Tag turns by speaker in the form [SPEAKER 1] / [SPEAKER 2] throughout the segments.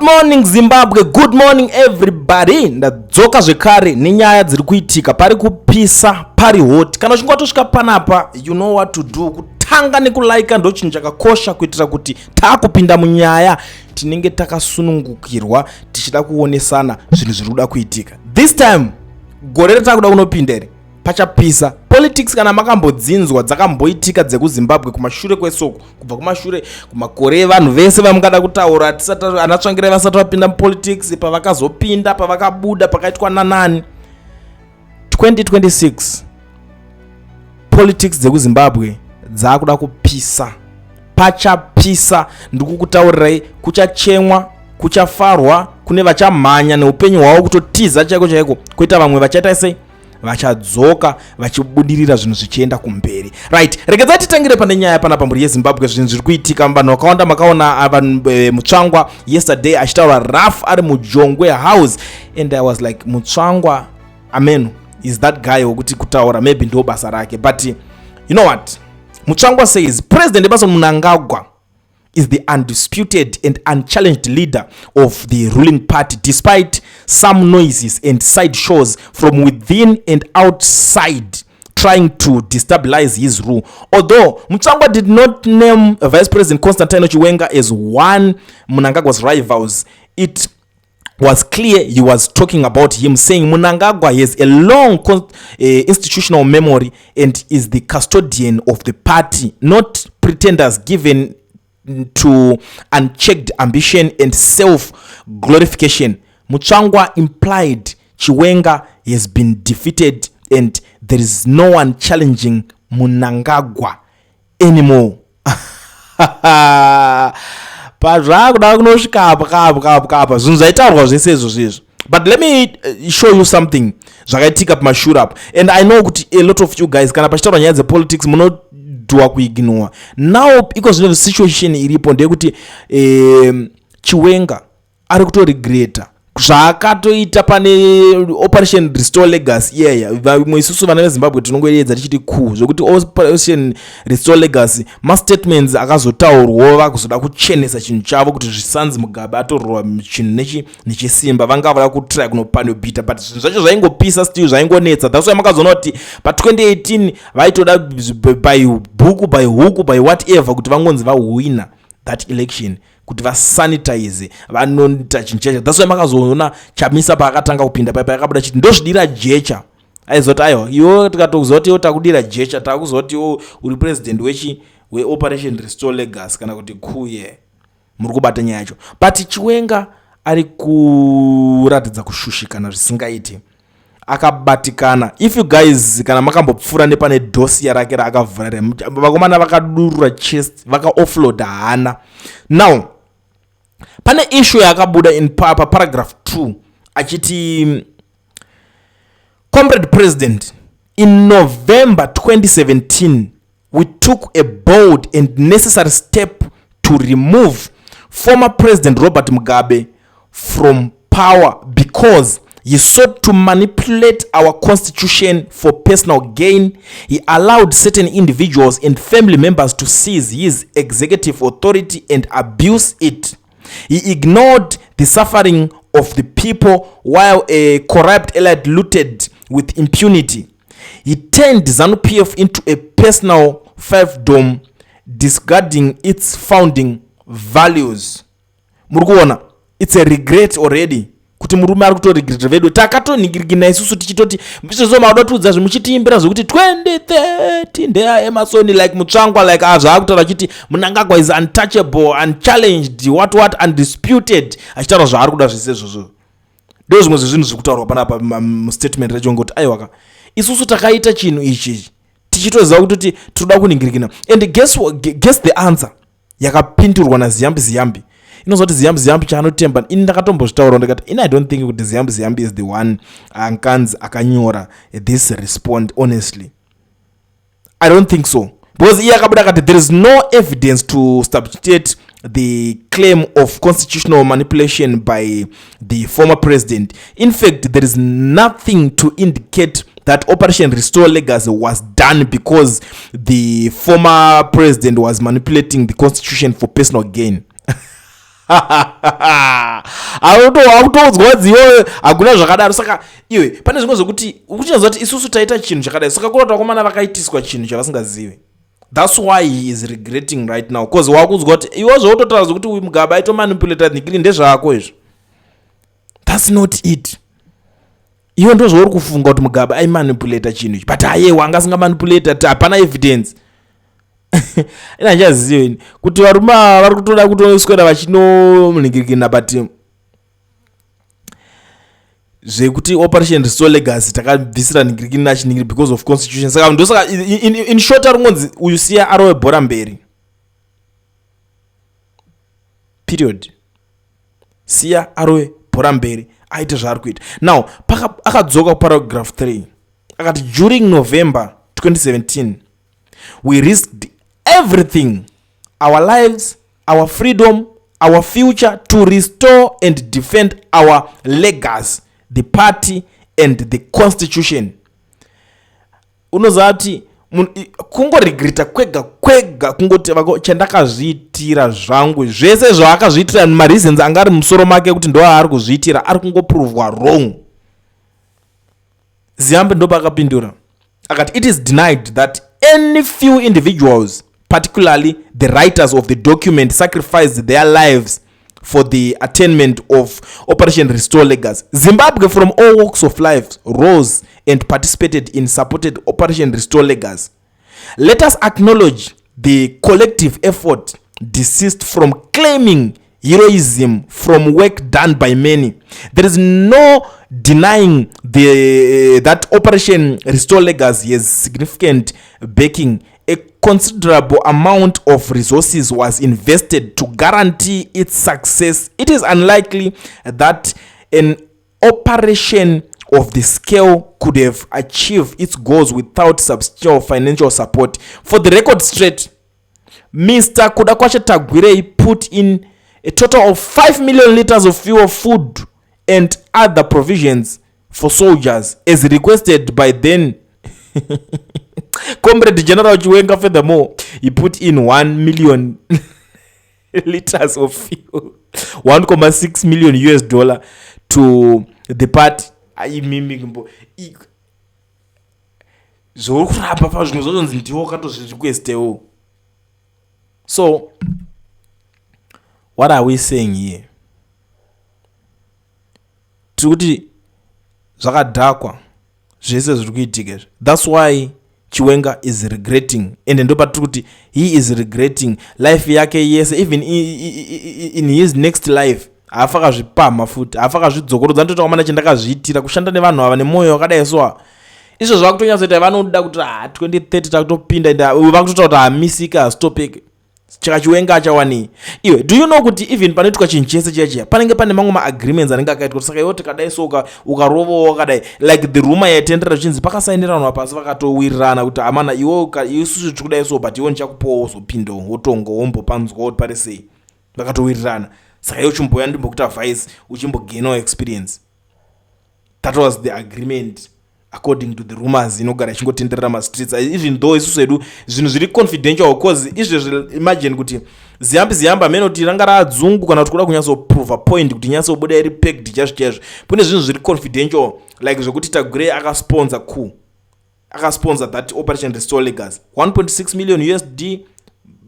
[SPEAKER 1] Morning Zimbabwe, good morning everybody. Ndadzoka zvekare nenyaya dziri kuitika. Pari kupisa, pari hot. Kana uchinge watosvika panapa, you know what to do. Kutanga nekulaika ndo chinhu chakakosha, kuitira kuti taakupinda munyaya tinenge takasunungukirwa, tichida kuonesana zvinhu zviri kuda kuitika. This time, gore ratakuda kunopinda iri, pachapisa. Politics, kana makambodzinzwa dzakamboitika dzekuZimbabwe kumashure kwesoko, kubva kumashure kumakore evanhu vese vamungada kutaura, tisati ana Tsvangirai vasati vapinda mupolitics, pavakazopinda, pavakabuda, pakaitwa nanani. 2026 politics dzekuZimbabwe dzakuda kupisa. Pachapisa, ndikukutaurirai. Kuchachemwa, kuchafarwa, kune vachamhanya neupenyu hwavo kutotiza chaiko chaiko, kwoita vamwe vachaita sei, vachadzoka vachibudirira, zvinhu zvichienda kumberi. Right, regedzai titangire pane nyaya panapa. Mhuri yeZimbabwe, zvinhu zviri kuitika, vanhu vakawanda makaona vanhu, Mutsvangwa yesterday achitaura rough ari muJongwe House, and I was like, Mutsvangwa ameno is that guy wekuti kutaura maybe ndo basa rake. But you know what Mutsvangwa says? President Emmerson Mnangagwa is the undisputed and unchallenged leader of the ruling party, despite some noises and side shows from within and outside trying to destabilize his rule. Although Mutsvangwa did not name Vice President Constantino Chiwenga as one Mnangagwa's rivals, it was clear he was talking about him, saying Mnangagwa has a long institutional memory and is the custodian of the party, not pretenders given to unchecked ambition and self glorification. Mutsvangwa implied Chiwenga has been defeated and there is no one challenging Mnangagwa anymore. Pazvakuda kunosvika apa kapa kapa kapa, zvinhu zvaitaurwa zvese izvo zvizvo. But let me show you something zvakaitika pamashure apo. And I know kuti a lot of you guys, kana pachitaurwa nyaya dzepolitics, munodhuwa kuignore. Now iko zvino situation iripo ndeyekuti Chiwenga ari kutoregreta zvaakatoita pane Operation Restore Legacy iyaya. Vamwe isusu vana veZimbabwe tinongoedza tichiti ku zvokuti Operation Restore Legacy, mastatements akazotaurwawo vakuzoda kuchenesa chinhu chavo kuti zvisanzi Mugabe atorwa chinhu nechisimba. Vanga vada kutry kunopanobhita, but zvinhu zvacho zvaingopisa still, zvaingonetsa. That's why makazoona kuti pa2018 vaitoda by book, by hook, by whatever kuti vangonzi vahwina that election, kuti vasanitize, vanoita chinhu chacho. That's why makazoona Chamisa paakatanga kupinda paipa, yakabuda chiti ndozvidira jecha. Aizoti aiwa, iwo tikatokuziva kuti iwo takudira jecha, takuziva kuti iwo uri president wechi weOperation Restore Legacy kana kuti kuye muri kubata nyaya yacho. But Chiwenga ari kuratidza kushushikana zvisingaiti, akabatikana. If you guys, kana makambopfuura nepane dossier rake raakavhura, vakomana vakadurura chest, vakaoffloada hana. Now pane issue yakabuda in paparagraph 2 achiti, "Comrade President, in November 2017 we took a bold and necessary step to remove former President Robert Mugabe from power because he sought to manipulate our constitution for personal gain. He allowed certain individuals and family members to seize his executive authority and abuse it. He ignored the suffering of the people while a corrupt elite looted with impunity. He turned ZANU-PF into a personal fiefdom, discarding its founding values." Muri kuona, it's a regret already kuti murume ari kutoregreta. Vedu takatonhingirikina isusu tichitoti izvozvo mauda tiudza muchitiimbira zvekuti 2030 ndeyaEmmerson, like Mutsvangwa, like zvaakutaura achiti Mnangagwa is untouchable, unchallenged, what what, undisputed, achitaura zvaari kuda zvese izvozvo. Ndo zvimwe zvezvinhu zviri kutaurwa panapa mustatement racho, ngoti aiwaka, isusu takaita chinhu ichi tichitoziva kutoti tinoda kunhingirikina. And guess the answer yakapindurwa naZiyambi Ziyambi. Inozva kuti Ziyambi Ziyambi chaanotemba, ini ndakatombozvitaura ndikati ini I don't think kuti Ziyambi Ziyambi is the one ankanzi akanyora this respond. Honestly, I don't think so, because iye akabuda akati there is no evidence to substantiate the claim of constitutional manipulation by the former president. In fact, there is nothing to indicate that Operation Restore Legacy was done because the former president was manipulating the constitution for personal gain. Akutoudzwa kunzi iwewe hakuna zvakadaro. Saka iwe pane zvimwe zvekuti ukuchinyaziva kuti isusu taita chinhu chakadai. Saka kuroti vakomana vakaitiswa chinhu chavasingazivi. That's why he is regretting right now, cause wakuudzwa kuti iwe zvautotaura zvekuti uyu Mugabe aitomanipulata nikiri, ndezvako izvo. That's not it. Iwe ndo zvauri kufunga kuti Mugabe aimanipulata chinhu ichi, but ayewa, anga asingamanipulata. Hapana evidence. Ina handichazivi ini kuti varume ava vari kutoda kutoswera vachinomunhingirikina, but zvekuti Operation Restore Legacy takabvisira nhingirikini nachinhingiri because of constitution. Saka ndosaka in short ari kungonzi uyu siya arove bhora mberi, period. Siya arove bhora mberi, aite zvaari kuita. Now akadzoka kuparagraph 3, akati, "During November 2017 we risked everything, our lives, our freedom, our future, to restore and defend our legacy, the party and the constitution." Unoziva kuti kungoregreta kwega kwega, kungoti chandakazviitira zvangu zvese zvaakazviitira, mareasons anga ari musoro make kuti ndo aari kuzviitira, ari kungoprovwa wrong. Ziyambi ndopakapindura akati, "It is denied that any few individuals, particularly the writers of the document, sacrificed their lives for the attainment of Operation Restore Legacy. Zimbabwe from all walks of life rose and participated in supported Operation Restore Legacy. Let us acknowledge the collective effort, desist from claiming heroism from work done by many. There is no denying that Operation Restore Legacy has significant backing. A considerable amount of resources was invested to guarantee its success. It is unlikely that an operation of the scale could have achieved its goals without substantial financial support. For the record straight, Mr. Kudakwashe Tagwirei put in a total of 5 million liters of fuel, food and other provisions for soldiers as requested by then Comrade General Chiwenga. Furthermore, he put in 1 million liters of fuel, 1.6 million US dollar to the party." Aimimi zvouri kuramba pazvimwe zvozonzi ndiwo wakatozvirequestewo. So what are we saying here? Tiri kuti zvakadhakwa zvese zviri kuitika izvi. That's why Chiwenga is regretting, and ndopatiri kuti he is regretting life yake yese. Even in his next life haafa akazvipamha futi, haafa akazvidzokorodza. Ndototi kwamana chendakazviitira kushanda nevanhu ava nemwoyo wakadai. So izvo zvakutonyatsoita vanoda kuti ha 2030 takutopinda, ende vakutotaura kuti hamisika, hastopeke. Chaka Chiwenga achawanei iwe? Do you know kuti even panoitwa chinhu chese chiya chiya, panenge pane mamwe maagreements anenge akaitwa? Saka iwe tikadai so ukarovawo wakadai, like the rumor yaitenderera zvichinzi pakasainiranwa pasi, vakatowirirana kuti hamana iwe isusu tiri kudai so, but iwe ndichakupawo, wozopindawo, wotonga, wombopanzwa kuti pari sei. Vakatowirirana. Saka iwe uchimboya ndimbokuita vice, uchimbogainawo experience. That was the agreement according to the rumors inogara ichingotenderera mastreets, even though isusu hedu zvinhu zviri confidential. Cause izvezvi imagine kuti Ziyambi Ziyambi amene kuti ranga radzungu kana kuti kuda kunyatsoprova point kuti inyatsobuda iri packed chaizvo chaizvo, kune zvinhu zviri confidential, like zvekuti Tagwirei akasponsor coup, akasponsor that Operation Restore Legacy, 1.6 million USD,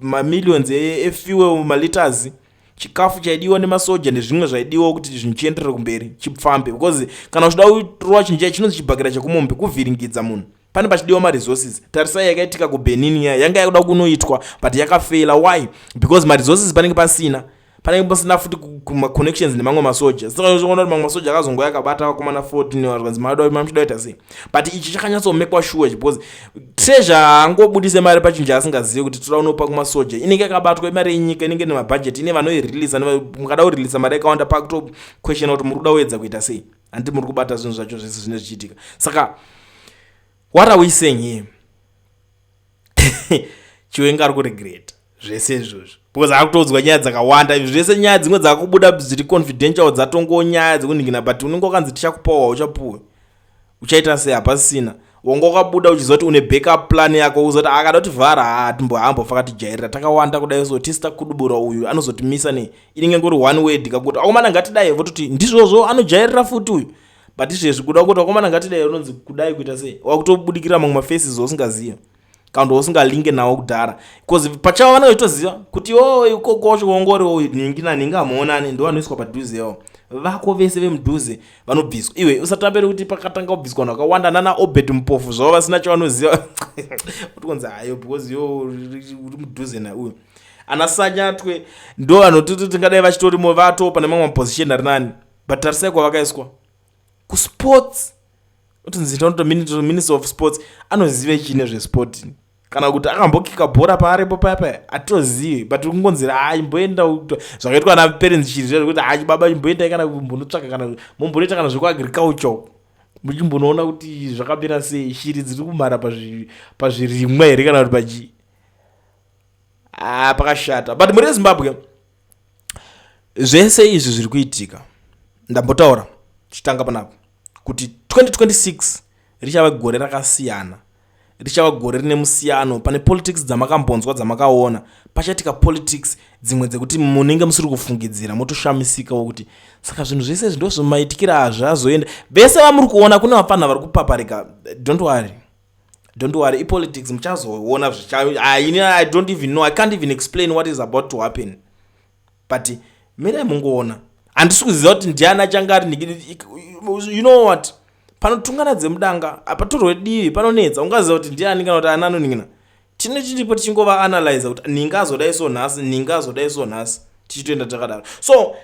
[SPEAKER 1] mamillions efuel, maliters, chikafu chaidiwa nemasoja nezvimwe zvaidiwa kuti zvinhu chienderere kumberi, chifambe. Because kana uchida kurova chinhu chai chinonzi chibhakira chekumombe, kuvhiringidza munhu, pane pachidiwa maresources. Tarisai yakaitika kuBenin ya yanga yakuda kunoitwa, but yakafeila. Why? Because maresources panenge pasina, panenge pasina futi kumaconnections nemamwe masoja. Saka unoona kuti mamwe masoja akazongoya akabata vakomana 14, vanzi mamuchida kuita sei? But ichi chakanyatsomekwa sure, because Treasure haangobudise mari pachinhu chaasingazivi kuti toda unopa kumasoja. Inenge yakabatwa imari yenyika, inenge nemabhajeti, ine vanoireleasa. Mukada kureleasa mari yakawanda, pakutoquestiona kuti muri kuda kuedza kuita sei. Handiti muri kubata zvinhu zvacho zvese zvine zvichiitika? Saka what are we saying here? Chiwenga ari kuregreta zvese izvozvo because akutoudzwa nyaya dzakawanda zvese, nyaya dzimwe dzakubuda dziri confidential, dzatongo nyaya dzekuningina, but unenge wakanzi tichakupawo, hauchapuwe, uchaita sei? Hapasisina. Wanga wakabuda uchiziva kuti une backup plan yako, uzoti akada kuti vhara, hatimbohambofa katijairira takawanda kudai, so tisi takudubura uyu anozotimisa nei? Inenge ngori one word kakuti, "Akomana, ngatidai," vototi ndizvozvo, anojairira futi uyu. But izvezvi kuda kuti, "Akomana, ngatidai," unonzi kudai kuita sei? Wakutobudikira mamwe mafaces ausingaziva kana kuti usingalinge nawo kudhara, because pachavo vanenge vachitoziva kuti o ikoko wacho wongori nhingi nanhingi hamuonani, ndo vanoiswa padhuze yavo. Vako vese vemudhuze vanobviswa. Iwe usatambere kuti pakatanga kubviswa vanhu vakawanda nana Obert Mupofu zvavo vasina chavanoziva, utikonzi hayo because yo uri mudhuze nauyu. Ana Sanyatwe ndo vanotiti tingadai vachitorimo, vato pane mamwe maposition ari nani, but tarisai kwavakaiswa kusports. Utonzi minister of sports, anoziva chii nezvesport? Kana kuti akambokika bhora paaripo paya paya, hatozivi, but kungonzira ha imboenda zvakaitwa naPerrance Shiri zvekuti ha baba imboendai kana kumbonotsvaka kana mumbonoita kana zvekuagriculture, muchimbonoona kuti zvakamira sei, shiri dziri kumhara pazvirimwa here kana kuti pachii. Pakashata. But muri Zimbabwe, zvese izvi zviri kuitika, ndambotaura tichitanga panapa kuti 2026 richava gore rakasiyana, richava gore rine musiyano. Pane politics dzamakambonzwa, dzamakaona, pachatika politics dzimwe dzekuti munenge musiri kufungidzira, motoshamisikawo kuti saka zvinhu zvese izvi ndozvomaitikira azvazoenda. Vese vamuri kuona kune vapfanha vari kupaparika, don't worry, don't worry, ipolitics. Muchazoona zvicha. I don't even know, I can't even explain what is about to happen, but mirai mungoona. Handisi kuziva kuti ndiani achange ari. You know what, panotungana dzemudanga apatorwe divi panonetsa. Ungaziva kuti ndiani kana kuti ana anoningina? Tine chiripo tichingova analyza kuti ninga azodai so nhasi, ninga azodai so nhasi, tichitoenda takadaro. So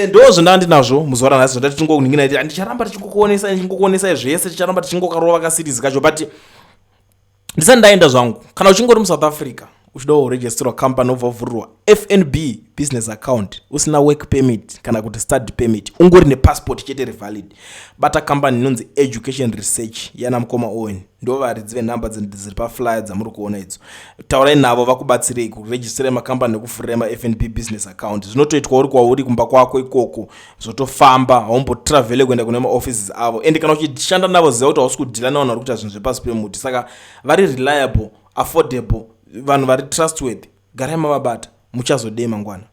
[SPEAKER 1] ndo zvandanga ndinazvo muzuva ranhasi, zvandati tingokuningina. Ndicharamba tichingokuonesai, tichingokuonesai zvese, ticharamba tichingokarova kaseries kacho. But ndisati ndaenda zvangu, kana uchingori muSouth Africa uchida kuregisterwa company, wobva wavhurirwa FNB business account, usina work permit kana kuti study permit, ungori nepassport chete revalid, bata company inonzi Education Research yana mukoma Owen. Ndo varidzi venhamba dziri paflyer dzamuri kuona idzo. Taurai navo vakubatsirei kuregisterai makambani nekuvhurirai maFNB business account. Zvinotoitwa uri kwauri kumba kwako ikoko, zvotofamba, haumbotravele kuenda kune maoffices avo. And kana uchishanda navo, ziva kuti hausi kudhila nevanhu vari kuita zvinhu zvepasi pemuti. Saka vari reliable, affordable, vanhu vari trustworthy. Garai mavabata, muchazodei mangwana.